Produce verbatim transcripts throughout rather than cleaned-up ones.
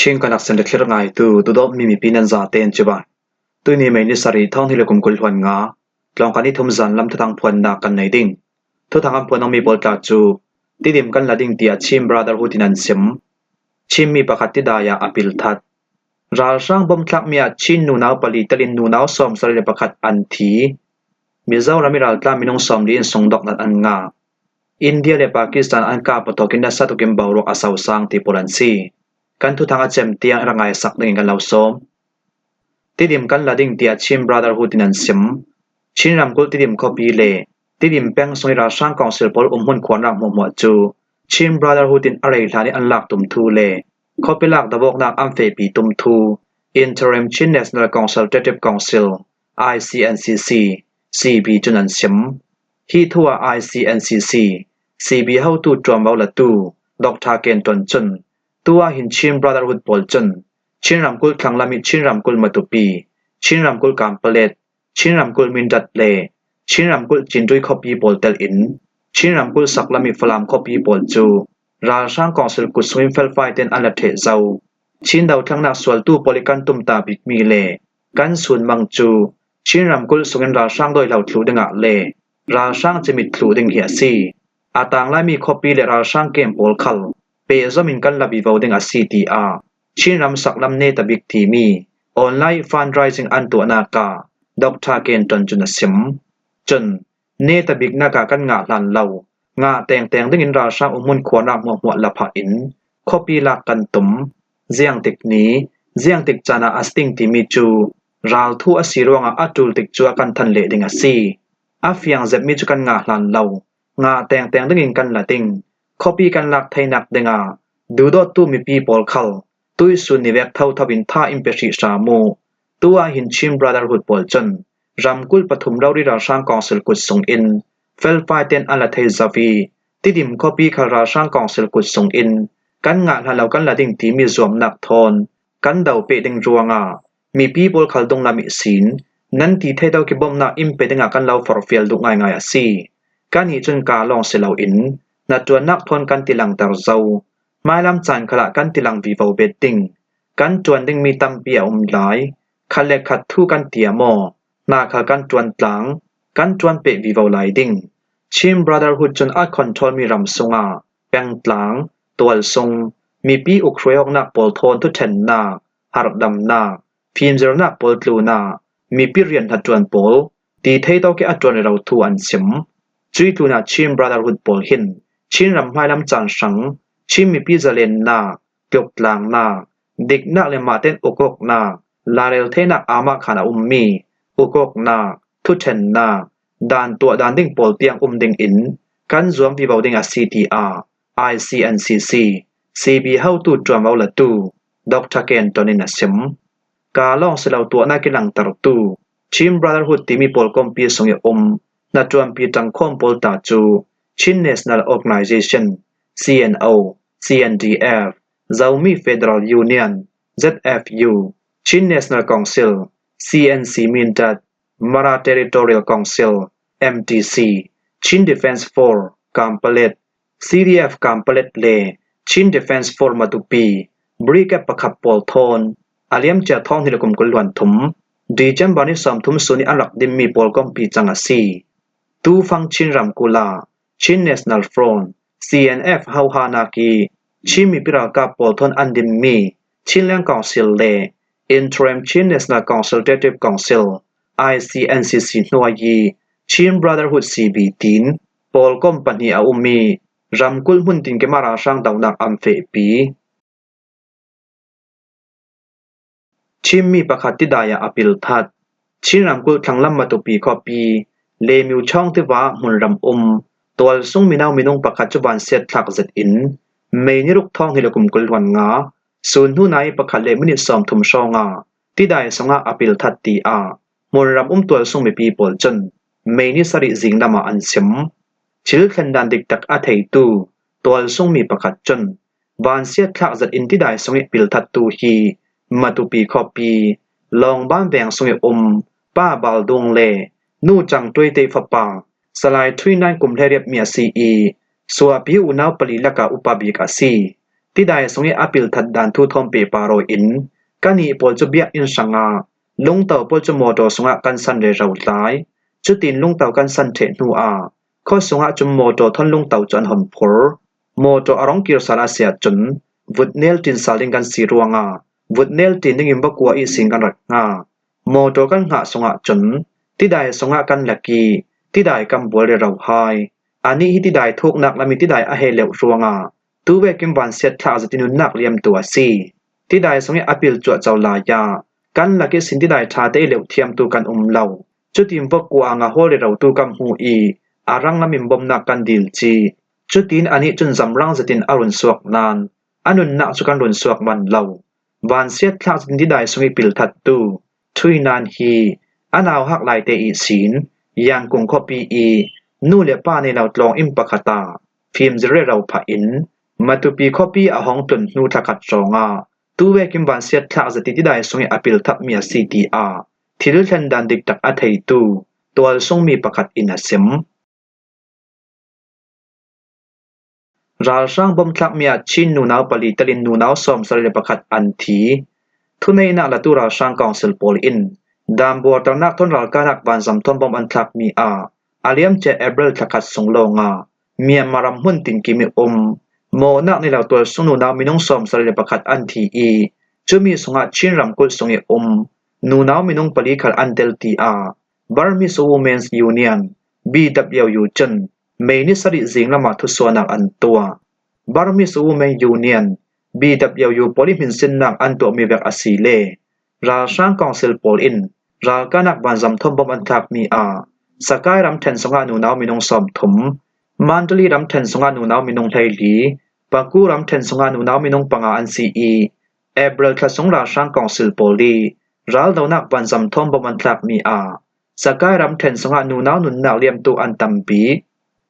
Chin Connection le thlir ngaitu, duhdawtmi mipi nan zaten cibai. Tuini May ni sarih, thawng hnih le kum kul hluan nga, tlawngkai ni thum zan lam thuthang phuannak kan nei ding. Thuthang an phuan awmi pawl tla cu Tidim kan la ding tiah Chin Brotherhood in an sim. Chin mi pakhat tidai ah a pil that. Ralhrang bom thlakmi ah Chin nunau pali telin nunau sawmsarih le pakhat an thi. Mizoram i raltlan minung sawmli in sungdawknak an ngah. India le Pakistan an kap aw thawkin nasa tukin boruak a sosang ti pawl an si. Kan thuthang a cem tiang i rak ngaisak dingin kan lo sawm. Tidim kan la ding tiah Chin Brotherhood in an sim. Chin ramkulh Tidim khuapi le Tidim peng sung i ralhrang kawngsil pawl um hmun khuannak hmuahhmuah cu Chin Brotherhood in a rei hlan i an lak tum thu le khuapi lak dawknak an fehpi tum thu Interim Chin National Consultative Council, I C N C C, C B cun an sim. Hi thu ah I C N C C, C B hotu ṭuanvo latu Doctor Ken Tuan cun, tu ah hin Chin Brotherhood pawl cun Chin ramkulh thlanglam i Chin ramkulh Matupi, Chin ramkulh Kanpalet, Chin ramkulh Mindat le Chin ramkulh Cindui khuapi pawl tel in Chin ramkulh saklam i Falam khuapi pawl cu ralhrang kawngsil kut sungin felfai tein an la ṭheh zo. Chin dothlengnak sualtu pawl i kan tumtah bikmi le kan sunmang cu Chin ramkulh sungin ralhrang dawihlo thluh dingah le ralhrang cimit thluh ding hi a si. A tanglaimi khuapi le ralhrang kem pawl khal pehzom in kan la vivo ding a si, tiah Chin ram saklam Netabik timi online fundraising an tuahnak ah Doctor Ken Tuan cun a sim. Cun, Netabiknak ah kan ngah hlan lo, ngah tengteng dingin ralhrang um hmun khuanak hmuahhmuah la phah in khuapi lak kan tum. Ziangtik ni, ziangtik caan ah a si ding timi cu ralthu a si ruangah a ṭul tik cu a kan than leh ding a si. A fiang zetmi cu kan ngah hlan lo, ngah tengteng dingin kan la ding. Khuapi kan lak theinak dingah duhdawttu mipi pawl khal tuihsun ni vek thotho in tha in pe hrih hram uh. Tu ah hin Chin Brotherhood pawl cun ramkulh pathum rori ralhrang kawngsil kut sungin felfai tein an la thei zo i Tidim khuapi khal ralhrang kawngsil kut sungin kan ngah hlan lo kan la ding timi zuamnak thawn kan do peh ding ruangah mipi pawl khal dunglam ihsin nan ti thei deuh kibawmhnak in pe dingah kan lo forhfial duh ngaingai a si. Kannih cun kaa lawng si loin hnaṭuannak thawn kan ti langter zo. Hmailam caan khalah kan ti lang vivo bet ding. Kan ṭuan dingmi tampi a um lai. Khat le khat thu kan tiam aw. Hna khal kan ṭuan tlang. Kan ṭuan peh vivo lai ding. Chin Brotherhood cun a controlmi ram sungah pengtlang, tualsung, mipi uk hruaiawknak pawl thawn thuṭhennak, harhdamnak, fimzirnak pawl tlunah mipi rian hnaṭuan pawl ti thei tawk i a ṭuan rero thu an sim. Cuih tlunah Chin Brotherhood pawl hin Chin ram hmailam caan hrang, Chin mipi zalennak, tluktlangnak, diknak le mahten ukawknak, lairel theinak aamahkhan a ummi ukawknak, thuṭhennak, dan tuah dan ding pawl tiang um dingin kan zuam vivo ding a si, tiah I C N C C, C B hotu ṭuanvo latu Doctor Ken Tuan in a sim. Kaa lawng si lo tuahnak i langtertu Chin Brotherhood timi pawl kompi sung i um hnaṭuanpi ṭangkhawm pawl ta cu Chin National Organization, C N O, C N D F, Zomi Federal Union, Z F U, Chin National Council, C N C Mindat, Mara Territorial Council, M T C, Chin Defence Force, Kanpalet, C D F Kanpalet le Chin Defence Force Matupi, Brigade pakhat pawl thawn a liamcia thawng hnih le kum kul hluan thum, December ni sawmthum sun i an rak dinmi pawl kompi cang a si. Tufang Chin ramkulh ah Chin National Front, C N F, hohanak i Chin mipi ralkap pawl thawn an dinmi Chinland Council le Interim Chin National Consultative Council, I C N C C, hnuai i Chin Brotherhood, C B, tiin pawl kom pahnih a um i ramkulh hmun tin keimah ralhrang dohnak an fehpi. Chin mi pakhat tidai ah a pil that. Chin ramkulh thlanglam Matupi khuapi, Lemiu Chawng tiva hmunram um tualsung mino minung pakhat cu vansiat thlak zet in May ni ruk thawng hnih le kum kul hluan nga, sun hnu nai pakhat le minit sawmthum hrawngah tidai sungah a pil that, tiah hmunram um tualsung mipi pawl cun May ni sarih zinglam ah an sim. Thil thlen dan diktak a theitu tualsung mi pakhat cun vansiat thlak zet in tidai sung i pil thattu hi Matupi khuapi Lawngban veng sung i um Pa Bal Dung le Nu Cang Tuite fapa Salai Thui Nain kum hleiriat mi a si i suahpi unau pali lakah upa bik a si. Tidai sungih a pilthat dan thu thawm pehpar aw in, ka nih pawl cu biakinn hrangah, lungto pawl cu mawtaw sungah kan san rero lai. Cutin lungto kan san ṭheh hnuah, khuasungah cun mawtaw thawn lungto cu an hon phur. Mawtaw a rong kir sal a si ahcun, vutnel ṭin sal ding kan si ruangah, vutnel ṭin dingin vawkua ihsin kan rak hngah. Mawtaw kan hngah sungah cun, tidai sungah kan lak ih, tidai kan bual rero hai. Anih hi tidai thuknak lam ih tidai a heh leuh ruangah, tu vekin vansiat thlak zet ih nunnak liamtu a si. Tidai sungih a pil cuahco lai ah, kan lak ihsin tidai ṭha te ih leuh thiamtu kan um lo. Cutin vawkua a nga hawl rerotu kan hmuh ih, a rang lam in bawmhnak kan dil cih. Cutin anih cun zamrang zetin a run suak nain, a nunnak cu kan run suak man lo. Vansiat thlak zetin tidai sungih pilthattu, ṭhui nain hi, a nauhak laite ihsin, Yangon khuapi ih, nu le pa nei lo tlawng inn pakhat ah, fimzir rero phah in, Matupi khuapi a hong tlun hnu thlakhat hrawngah, tu vekin vansiat thlak zet ih tidai sungih a pilthatmi a si, tiah thil thlen dan diktak a theitu tualsungmi pakhat in a sim. Ralhrang bawmthlakmi ah Chin nunau pali telin nunau sawmsarih le pakhat an thi. Thuneihnak latu ralhrang council pawl in dan buarternak thawn ralkahnak vanzam thawn bawm an thlakmi ah a liamcia April thlakhat sung lawngah Myanmar ram hmun tinkim ih um mawhnak nei lo tualsung nunau minung sawmsarih le pakhat an thi ih, cumi sungah Chin ramkulh sung ih um nunau minung pali khal an tel, tiah Burmese Women's Union, B W U, cun May ni sarih zing lamah thusuahnak an tuah. Burmese Women Union, B W U, pawl ih hminsinnak an tuahmi vek a si le ralhrang council pawl in ralkahnak vanzam thawn bawm an thlakmi ah Sagaing ramṭhen sungah nunau minung sawmthum, Mandalay ramṭhen sungah nunau minung hleili, Bago ramṭhen sungah nunau minung panga an si ih, April thla sung ralhrang council pawl ih raldonak vanzam thawn bawm an thlakmi ah Sagaing ramṭhen sungah nunau nunnak liamtu an tam bik.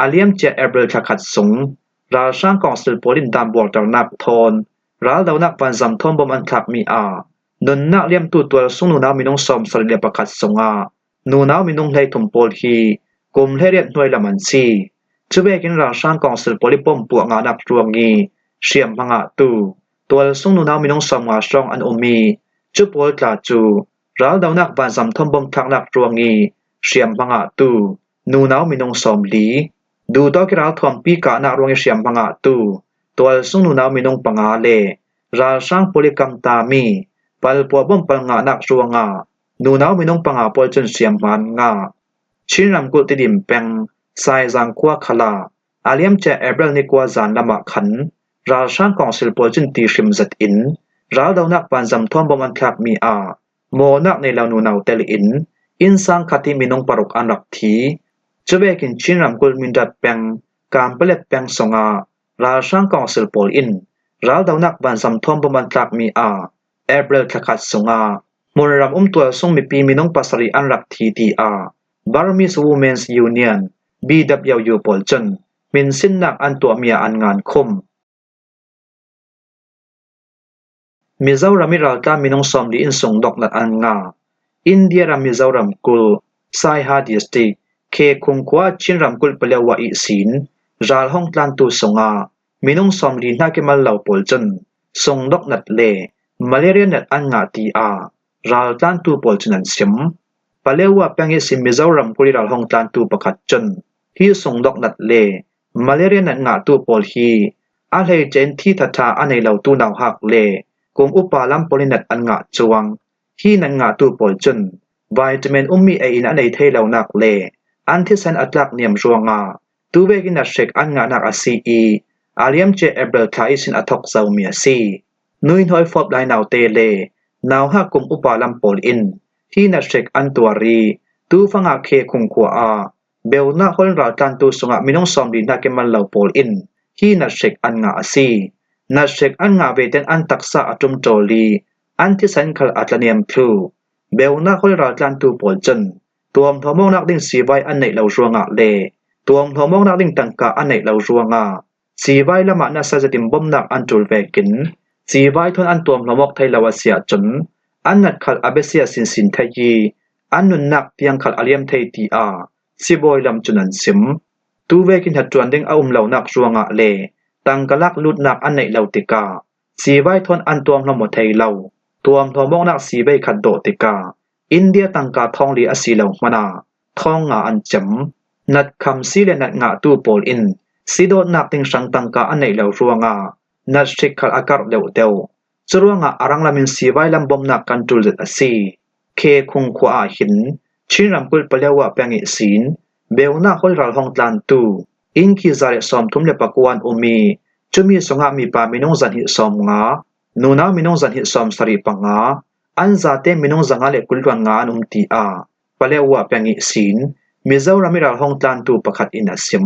A liamcia April thla khat sung ralhrang council pawl in dan buarternak thawn raldonak vanzam thawn bawm an thlakmi ah nunnak liamtu tualsung nunau minung sawmsarih le pakhat sungah nunau minung hleithum pawl hi kum hleiriat hnuai lam an si. Cuvekin ralhrang council pawl ih pompuah ngahnak ruang ih hriamhma ngahtu tualsung nunau minung sawmnga hrawng an um ih, cu pawl tla cu raldonak vanzam thawn bawm thlaknak ruang ih hriamhma ngahtu nunau minung sawmli, duhtawk ih ralthuampi kahnak ruang ih hriamhma ngahtu tualsung nunau minung panga le ralhrang pawl ih kamtami palpuah bawm pal ngahnak ruangah nunau minung panga pawl cun hriamhma an ngah. Chin ramkulh Tidim peng Saizang khua khalah a liamcia April ni kua zan lamah khan ralhrang council pawl cun ti hrim zet in raldonak vanzam thawn bawm an thlakmi ah mawhnak nei lo nunau tel in innsang khat ih minung paruk an rak thi. Cuvekin Chin ramkulh Mindat peng Kanpalet peng sungah ralhrang council pawl in raldonak vanzam thawn bawm an thlakmi ah April thla khat sungah hmunram um tualsung mipi minung pasarih an rak thi, tiah Burmese Women's Union, B W U, pawl cun hminsinnak an tuahmi ah an ngankhum. Mizoram ih raltlan minung sawmli in sungdoknat an ngah. India ram Mizoram kulh Saiha District Khekhung khua Chin ramkulh Paletwa ihsin ral hong tlantu sungah minung sawmli hnak ih mal lo pawl cun sungdoknat le malaria nat an ngah, tiah raltlantu pawl cun an sim. Paletwa peng ihsin Mizoram kulh ih ral hong tlantu pakhat cun hi sungdoknat le malaria nat ngahtu pawl hi a hleice in thi thatha a nei lotu nauhak le kum upa lam pawl ih nat an ngah cuang. Hi nat ngahtu pawl cun vitamin ummi ei in a nei thei lonak le an thisen a tlak niam ruangah tu vekin nat hrek an ngahnak a si ih a liamcia April thla ihsin a thok zomi a si. Nuihnawi fawp lai naute le nauhak kum upa lam pawl in hi nat hrek an tuar ih tufangah Khekhung khua ah Beunak hawl in raltlantu sungah minung sawmli hnak ih mal lo pawl in hi nat hrek an ngah a si. Nat hrek an ngah vete in an taksa a ṭum ṭawl ih an thisen khal a tla niam thluh. Beunak hawl in raltlantu pawl cun tuamhlawm awknak ding sivai an neih lo ruangah le tuamhlawm awknak ding tangka an neih lo ruangah sivai lamah nasa zetin bawmhnak an ṭul vekin sivai thawn an tuamhlawm awk thei lo a si ahcun an nat khal a besia sinsin thei ih an nunnak tiang khal a liam thei, tiah sibawi lam cun an sim. Tu vekin hnaṭuan ding a um lonak ruangah le tangka lak lutnak an neih lo tikah sivai thawn an tuamhlawm aw thei lo. Tuamhlawm awknak sivei khat dawh tikah India tangka thawng li a si lo hmanah thawng nga an cem. Nat khamsi le nat ngahtu pawl in si dawtnak ding hrang tangka an neih lo ruangah nat hrik khal a karh deuhdeuh. Curuangah a ranglamin sivai lam bomnak kan ṭul zet a si. Khe khung khua ah hin Chin ramkulh Paletwa peng ihsin beunak hawi ral hong tlantu inn khi za le sawmthum le pakua an um ih, cumi sungah mipa minung zahnih sawmnga, nunau minung zahnih sawmsarih panga, an zate minung zanga le kul hluan nga an um, tiah Paletwa peng ihsin Mizoram ih ral hong tlantu pakhat in a sim.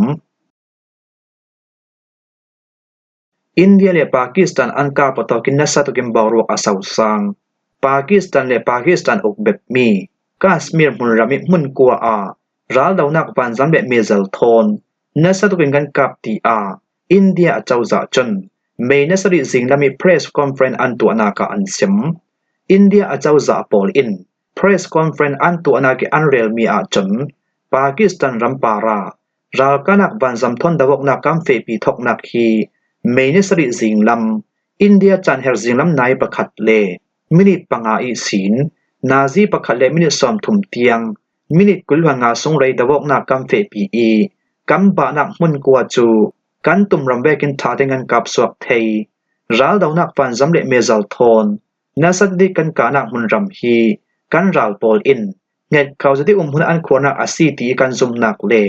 India le Pakistan an kap aw tawkin nasa tukin boruak a sosang. Pakistan le Pakistan uk bepmi Kashmir hmunram ih hmun kua ah raldonak vanzam le missile thawn nasa tukin kan kap, tiah India acozah cun May ni sarih zinglam ih press conference an tuahnak ah an sim. India acozah pawl in press conference an tuahnak ih an relmi ahcun Pakistan ram parah ralkahnak vanzam thawn do awknak kan fehpi thawknak hi May ni sarih zinglam, India caan her zinglam nai pakhat le minit panga ihsin nazi pakhat le minit sawmthum tiang, minit kul hluan nga sung rei do awknak kan fehpi ih kan bahnak hmun kua cu kan tumram vekin ṭha tein kan kap suak thei. Raldonak vanzam le missile thawn nasa dik kan kahnak hmunram hi kan ral pawl in hngetkho zet ih umhmun an khuarnak a si ti ih kan zumnak le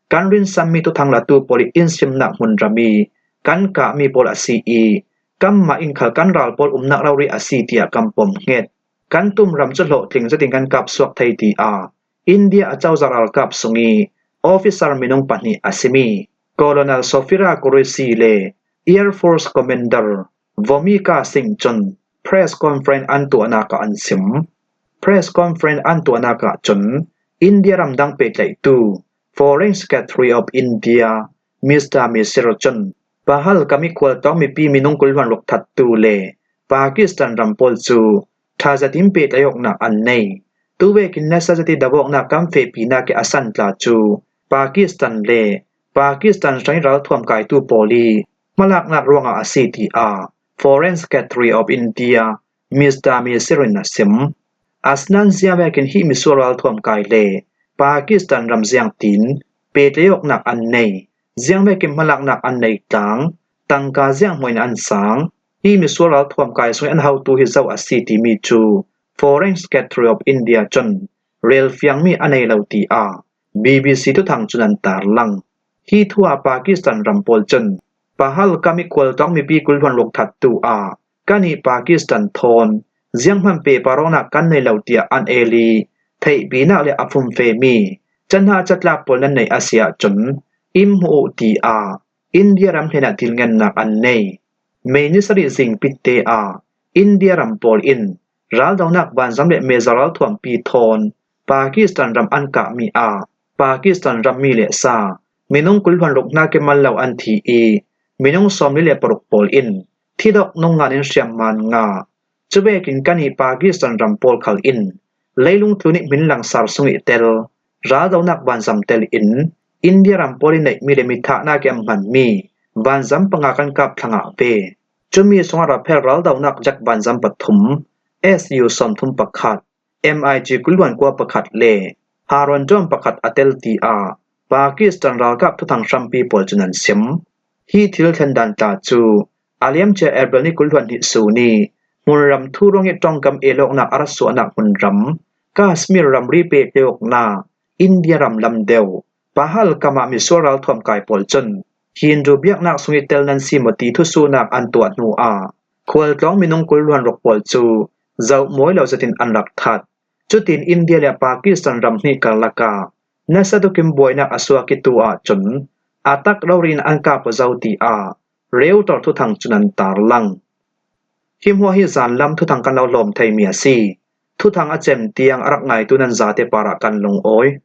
kan rinsanmi thuthang latu pawl ih in simnak hmunram ih kan kahmi pawl a si ih kanmah in khal kan ral pawl umnak rori a si tiah kan pom hnget. Kan tumram cu hlawhtling zetin kan kap suak thei, tiah India acozah ralkap sung ih officer minung pahnih a simi Colonel Sofira Qureshi le Air Force Commander Vomika Singh cun press conference an tuahnak ah an sim. Press conference an tuahnak ah cun India ramdang pehtlaihtu Foreign Secretary of India Mister Misir cun Pahalgam ih khualtlawng mipi minung kul hluan ruk thattu le Pakistan ram pawl cu ṭha zetin pehtlaih awknak an nei. Tuvekin nasa zet ih do awknak kan fehpinak ih a san tla cu Pakistan le Pakistan hrang ih ralthuam kaitu pawl ih hmalaknak ruangah a si, tiah Foreign Secretary of India Mister Misir in a sim. Asinain ziangvekin hih misual ralthuam kai le Pakistan ram ziangtin pehtlaih awknak an nei, ziangvekin hmalaknak an nei tlang, tangka zianghmuah in an sang, hih misual ralthuam kai sungih an hotu hi zo a si timi cu Foreign Secretary of India cun relfiangmi a nei lo, tiah B B C thuthang cun an tarlang. Hi thu ah Pakistan ram pawl cun Pahalgam ih khualtlawng mipi kul hluan ruk thattu ah kannih Pakistan thawn zianghman pehpar awknak kan nei lo tiah an el ih theihpinak le a fumfemi cahna catlap pawl nan neih a si ahcun in hmuh uh, tiah India ram hnenah dilngennak an nei. May ni sarih zing pitte ah India ram pawl in raldonak vanzam le missile ralthuampi thawn Pakistan ram an kahmi ah Pakistan rammi le sa minung kul hluan ruk hnakin mal lo an thi ih minung sawmli le paruk pawl in thidok nung ngan in hriamman ngah. Cuvekin kannih Pakistan ram pawl khal in leilung tlun ih hmin langsar sungih tel raldonak vanzam tel in India ram pawl ih neihmi le mithahnak ih an hmanmi vanzam panga kan kap thlangah ve. Cumi sungah Rafale raldonak jet vanzam pathum, S U sawmthum pakhat, M I G kul hluan kua pakhat le Harun drone pakhat a tel, tiah Pakistan ralkap thuthang hrampi pawl cun an sim. Hi thil thlen dan tla cu a liamcia April ni kul hluan hnih sun ih hmunram thu ruangih ṭongkam el awknak a rak suahnak hmunram Kashmir ramri pehtlaih awknak India ram lam deuh Pahalgam ah misual ralthuam kai pawl cun Hindu biaknak sungih tel nan si maw ti thusuhnak an tuah hnu ah khualtlawng minung kul hluan ruk pawl cu zoh mawi lo zetin an rak that. Cutin India le Pakistan ram hnih karlak ah nasa tukin buainak a suak ih tu ahcun a tak rori in an kap aw zo, tiah Reuters thuthang cun an tarlang. Hi hmuah hi zanlam thuthang kan lo hlawm theimi a si. Thuthang a cem tiang a rak ngaitu nan zate parah kan lungawi.